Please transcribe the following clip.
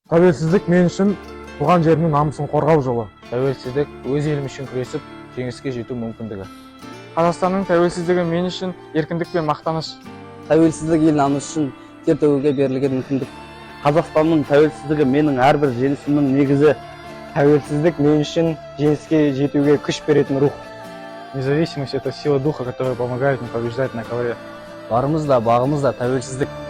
Тәуелсіздік мен үшін туған жерімнің намысын қорғау жолы. Тәуелсіздік – өз елім үшін күресіп, жеңіске жету мүмкіндігі. Қазақстанның тәуелсіздігі мен үшін еркіндік пен мақтаныш. Тәуелсіздік – ел намысы үшін тер төгуге берілген мүмкіндік. Қазақстанның тәуелсіздігі – менің әрбір жеңісімнің негізі. Тәуелсіздік мен үшін жеңіске жетуге күш беретін рух. Независимость – это сила духа, которая помогает мне побеждать на ковре. Барымыз да, бағымыз да тәуелсіздік.